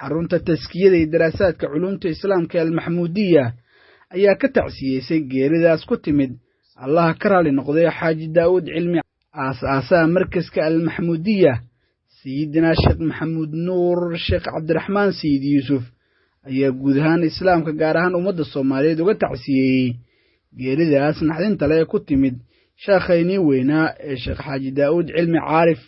Xarunta taskiyada iyo daraasaadka culuumta islaamka ee Almaxmuudiya ayaa ka tacsiyeysay geeridaas ku timid Allaha ka raali noqday Xaaji Daa'uud Cilmi, aas-aasaha markaska Almaxmuudiya. Sayidina Sheekh Maxamuud Nuur Sheekh Cabdiraxmaan Sayid Yuusuf ayaa guud ahaan islaamka, gaar ahaan ummadda Soomaaliyeed, uga tacsiyeeyey geeridaas naxdinta le ee ku timid sheekhaynii weynaa ee Sheekh Xaaji Daa'uud Cilmi Caarif.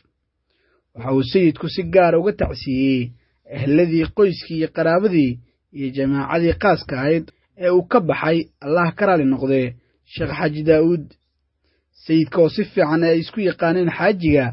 Waxa uu sayidku si gaara uga tacsiyeeyey ehladii, qoyskii iyo qaraabadii iyo jamaacadii qaaska ahayd ee uu ka baxay, Allah ka raali noqdee Sheekh Xaaji Daa'uud. Sayidka oo si fiican ay isku yaqaaneen xaajiga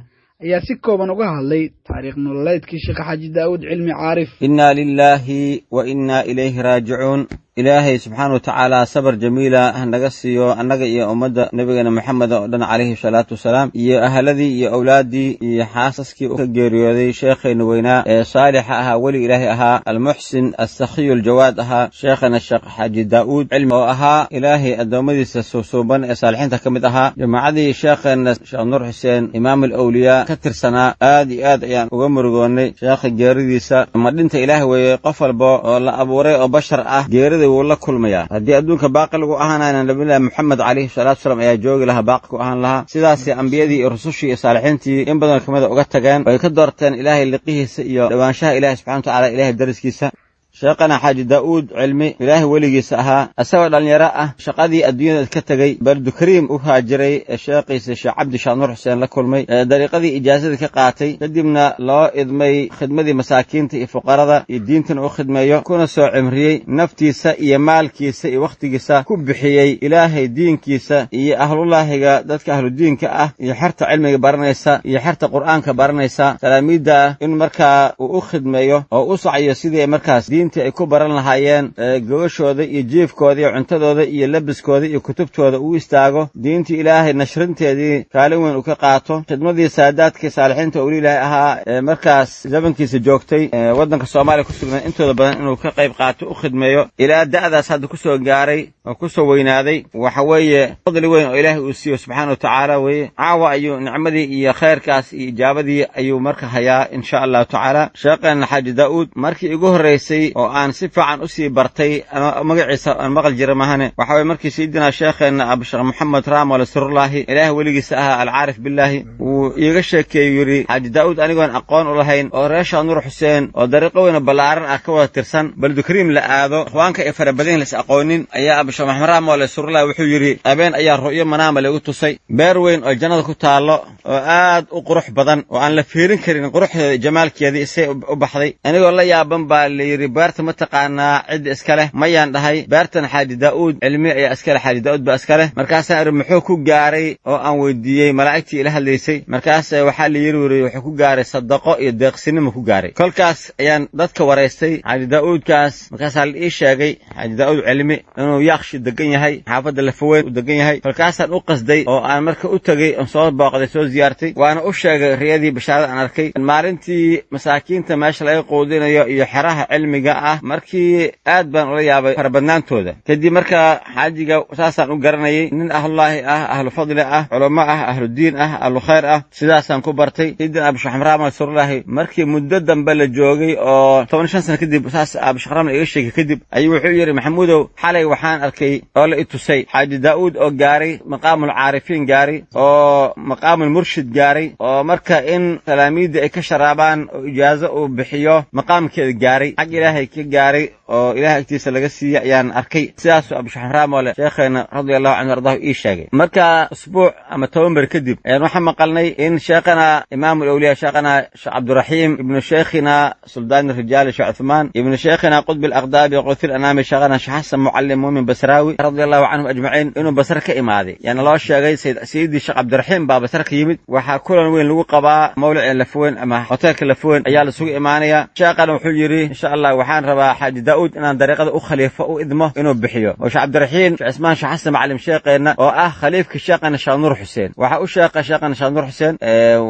ayaa si kooban uga hadlay taariikh nololeedkii Sheekh Xaaji Daa'uud Cilmi Caarif. Inaa lilaahi wa innaa ilayhi raajicuun. Ilaahay subxaana wa tacaala sabar jamiila ha naga siiyo annaga iyo ummadda nebigeena Moxameda oo dhan calayhi salaatu wasalaam, iyo ahaladii iyo awlaaddii iyo xaasaskii ka geeriyooday sheekhayna weynaa ee saalixa ahaa, weli Ilaahay ahaa, almuxsin assakhiyu aljawaad ahaa, sheekhana Sheekh Xaaji Daa'uud Cilmi, oo ahaa Ilaahay addoommadiisa suusuuban ee saalixiinta ka mid ahaa, jamaacadii sheekheenna Sheekh Nuur Xuseen imaam alawliyaa ka tirsanaa. Aad iyo aad ayaan uga murugoonnay sheekha geeridiisa. Madhinta Ilaah weeye, qof walba oo la abuuray oo bashar ah geerida wuu la kulmayaa. Haddii adduunka baaqi lagu ahaanayna, nabiyullaahi Moxamed calayhi salaatu wasalaam ayaa joogi lahaa, baaqi ku ahaan lahaa. Sidaasay ambiyadii iyo rusushii iyo saalixiintii in badan kamida uga tageen oo ay ka doorteen Ilaahay liqihiisa iyo dhowaanshaha Ilahay subxana wa tacala, Ilahay dariskiisa. Sheekhana Xaaji Daa'uud Cilmi, Ilaahay weligiisa ahaa, isagoo dhallinyaro ah shaqadii adduunyada ka tegey, Bardukariim u haajiray, ee sheekhiisa Sheekh Cabdi Sheekh Nuur Xuseen la kulmay, ee dariiqadii ijaasada ka qaatay, kadibna loo idmay khidmadii masaakiinta iyo fuqarada iyo diintana u khidmeeyo, kuna soo cimriyey, naftiisa iyo maalkiisa iyo wakhtigiisa ku bixiyey Ilaahay diinkiisa iyo ahlullaahiga, dadka ahludiinka ah iyo xerta cilmiga baranaysa iyo xerta Qur'aanka baranaysa, talaamiidda ah, in markaa uu u khidmeeyo oo u sacyo sidii ay markaas diintii ay ku baran lahaayeen, gogashooda iyo jiifkooda iyo cuntadooda iyo labiskooda iyo kutubtooda uu istaago, diintii Ilaahay nashrinteedii kaalin weyn uu ka qaato, khidmadii saadaadkii saalixiinta owli Ilaahay ahaa ee markaas zamankiisa joogtay waddanka Soomaaliya ku sugnaa intooda badan inuu ka qayb qaato, u khidmeeyo, ilaa da'daas hadda ku soo gaaray oo ku soo weynaaday, waxa weeye fadli weyn oo Ilaahay uu siiyo subxaana wa tacaala weeye. Caawa ayuu nicmadii iyo khayrkaas iyo ijaabadii ayuu marka hayaa, insha Allahu tacaala. Sheekheenna Xaaji Daa'uud, markii igu horraysay oo aan si fiican usii bartay, magaciisa aan maqal jira mahane, waxa weye markii sayidina sheekheenna Abusheekh Moxamed Raamole Sirullaahi, Ilaah weligiisa ahaa, alcaarif billaahi, wuu iiga sheekeeyu yidhi Xaaji Daa'uud, anigoon aqoon u lahayn oo reer Sheekh Nuur Xuseen oo dariiqo weyna ballaaran ah ka wada tirsan, Beledukariim la aado, ikhwaanka ay fara badan las aqoonin, ayaa Abusheekh Maxamed Raamole Sirullaahi wuxuu yidhi habeen ayaa ru'yo manaama lagu tusay beer weyn oo jannada ku taallo oo aad u qurux badan oo aan la fiirin karin quruxdeeda, jamaalkeedii isay u baxday. Anigoo la yaaban baa la yidhi, "Beerta ma taqaanaa cidda iska leh?" "Mayaan," dhahay. "Beertan Xaaji Daa'uud Cilmi ayaa iska leh, Xaaji Daa'uud baa iska leh." Markaasaan idhi, "Muxuu ku gaaray?" oo aan weydiiyey malaa'igtii ila hadlaysay. Markaas waxaa la yidhi, wuri, wuxuu ku gaaray sadaqo iyo deeqsinimo ku gaaray. Kolkaas ayaan dadka waraystay Xaaji Daa'uudkaas. Markaasaa la ii sheegay Xaaji Daa'uud Cilmi inuu Yaaqshi degan yahay, xaafadda Lafaweyn uu degan yahay. Kolkaasaan u qasday oo aan marka u tegey oon soo booqday, soo ziyaartay, waana u sheegay riyadii bashaarada aan arkay maalintii masaakiinta meesha laga quudinayo iyo xeraha cilmiga ah. Markii aad baan ula yaabay farabadnaantooda. Kadib marka xaajiga saasaan u garanayay, nin ahlullaahi ah, ahlu fadli ah, culummo ah, ahlu diin ah, ahlu khayr ah, sidaasaan ku bartay. Sayidina Abusheekh Raama Surullaahi, markii muddo dambe la joogay oo 15 sano kadib saas Abusheekh Raama iga sheegay kadib, ayuu wuxuu yidhi, "Maxamuudow, xalay waxaan arkay oo la i tusay Xaaji Daa'uud oo gaaray maqaamul caarifiin gaaray oo maqaamul murshid gaaray, oo marka in talaamiidda ay ka sharaabaan oo ijaazo uu bixiyo maqaamkeeda gaaray, xag Ilaahay ka gaaray oo Ilahay agtiisa laga siiyey ayaan arkay." Sidaasuu Abusheekh Raamole sheekheena radia Allahu canhu ardahu ii sheegay. Marka usbuuc ama 10 beri kadib ayaan waxaan maqalnay in sheekhana imaamul awliya, sheekhana Sheekh Cabdiraxiim ibnu sheekhina suldaan rijaal Sheekh Cuthmaan ibnu sheekhina qudbi alaqdaabi quthil anaami, sheekhana Sheekh Xasan Mucallim Muumin Basraawi radia Allahu canhum ajmaciin, inuu Basre ka imaaday. Yaana loo sheegay sayidii Sheekh Cabdiraxiim baa Basre ka yimid, waxaa kulan weyn lagu qabaa mawlica Lafoweyn ama hoteelka Lafoweyn ayaa lasugu imaanaya. Sheekhana wuxuu yidhi, insha Allah waxaa Waxaan rabaa Xaaji Daa'uud inaan dariiqada u khaliifo u idmo inuu bixiyo. Oo Sheekh Cabdiraxiin Sheekh Cismaan Sheekh Xasan Macalim sheeqeenna oo ah khaliifka sheeqana Sheekh Nuur Xuseen, waxaa u sheeqa sheeqana Sheekh Nuur Xuseen,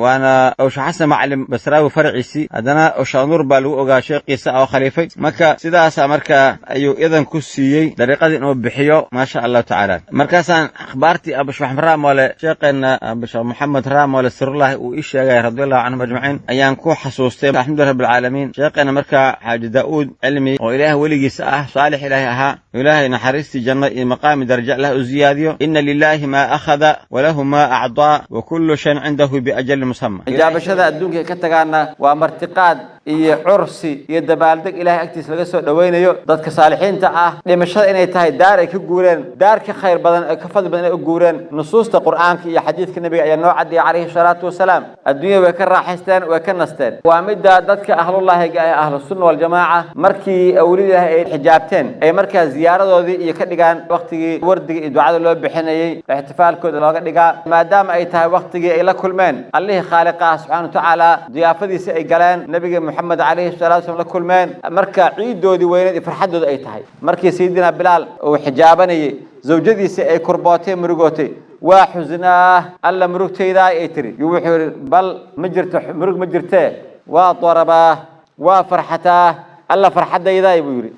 waana oo Sheekh Xasan Macalim Basraawi faraciisii, haddana oo Sheekh Nuur baa lagu ogaa sheeqiisa oo khaliifay. Marka sidaasa marka ayuu idan ku siiyey dariiqadii inuu bixiyo, maasha Allahu tacaala. Markaasaan akhbaartii Abusheekh Maxamed Raamole, sheeqeenna Abusheekh Maxamed Raamole Sirullahi uu ii sheegay radiallahu canhum ajmaciin, ayaan ku xasuustay. Alxamdulilah rabbil caalamiin. Sheeqeenna marka Xaaji Daa'uud Cilmi oo Ilaahay weligiisa ah, saalix Ilaahay ahaa, Ilaahay naxariistii janno iyo maqaami daraja Allah u ziyaadiyo. Ina lilaahi maa akhada walahu maa acdaa wa kullu shayin cindahu biajalin musamma. Xijaabashada adduunka ay ka tagaana waa martiqaad iyo cursi iyo dabaaldeg Ilahay agtiisa laga soo dhowaynayo. Dadka saalixiinta ah dhimashada inay tahay daar ay ka guureen, daar ka khayr badan ee ka fadli badan inay u guureen, nusuusta Qur'aanka iyo xadiidka Nabiga ayaa noo caddeeyay calayhi salaatu wasalaam. Adduunya way ka raaxaysteen, way ka nasteen. Waa midda dadka ahlullaahiga ee ahlusunna waljamaaca markii awliyada Ilaahay ay xijaabteen ay markaa ziyaaradoodii iyo ka dhigaan waqtigii wardiga iyo ducada loo bixinayey, ixtifaalkooda looga dhigaa, maadaama ay tahay waqtigii ay la kulmeen Allihii khaaliqa ah subxaana wa tacaala, diyaafadiisi ay galeen, Nabiga Maxamed calayhi salatu wasalam la kulmeen. Marka ciidoodii weyneed iyo farxaddooda ay tahay. Markii Sayidina Bilaal uu xijaabanayey, zawjadiisii ay kurbootay, murugootay. Waa xusnaah, Alla murugtaydaa ay tiri. Yuu wuxuu yidhi: bal ma jirto murug, ma jirtee, waa darabaa, waa farxataa, Alla farxaddaydaay buu yidhi.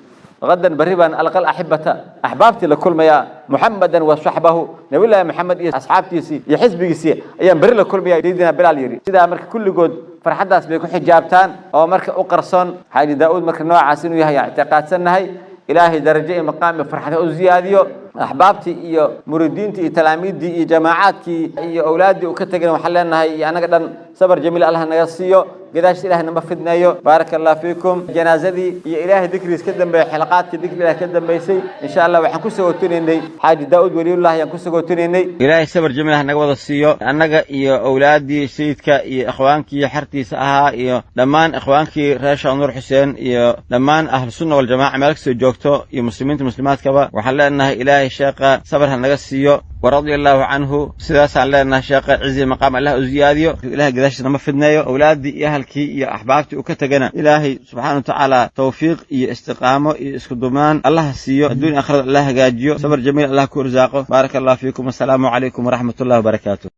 Gadan berri baan alqal axibata, axbaabtii la kulmayaa, Muxamadan wa saxbahu, Nabiyullaahi Maxamed iyo asxaabtiisii iyo xisbigiisii ayaan berri la kulmaya, Sayidina Bilaal yidhi. Sidaa marka kulligood farxaddaas bay ku xijaabtaan oo marka u qarsoon. Xaaji Daa'uud marka noocaas inuu yahay ictiqaadsannahay. Ilaahay darajo iyo maqaam iyo farxada u ziyaadiyo. Axbaabtii iyo muridiintii iyo talaamiiddii iyo jamaacaadkii iyo awlaaddii uu ka tegana waxaan leenahay iyo annaga dhan sabar jamiil Allah naga siiyo, gadaashiis Ilahay nama fidneeyo. Baaraka Allah fiikum. Janaazadii iyo Ilaahay dikrigiis ka dambeeyey, xilaqaadkii dikri Ilahay ka dambeysay, insha Allah waxaan ku sagootinaynay Xaaji Daa'uud Weliyullah ayaan ku sagootinaynay. Ilaahay sabar jamiil ha naga wada siiyo annaga iyo awlaaddii sayidka iyo ikhwaankii xertiisa ahaa iyo dhammaan ikhwaankii reer Sheekh Nuur Xuseen iyo dhammaan ahlusunna waljamaca meel kastoo joogto iyo muslimiinta muslimaadkaba. Waxaan leenahay Ilaahay sheekha sabar ha naga siiyo waradia allaahu canhu. Sidaasaan leenahay. Sheekha cizi maqaam Allah u ziyaadiyo, Ilahay gadaashiis nama fidneeyo. Awlaaddii iyo ahalkii iyo axbaabtii uu ka tegana Ilaahay subxaana wa tacaala tawfiiq iyo istiqaamo iyo isku dumaan Allah siiyo, adduun akhrada Allah hagaajiyo, sabar jamiil Allah ku irsaaqo. Baaraka Allah fiikum. Assalaamu calaykum waraxmat ullahi wabarakaatu.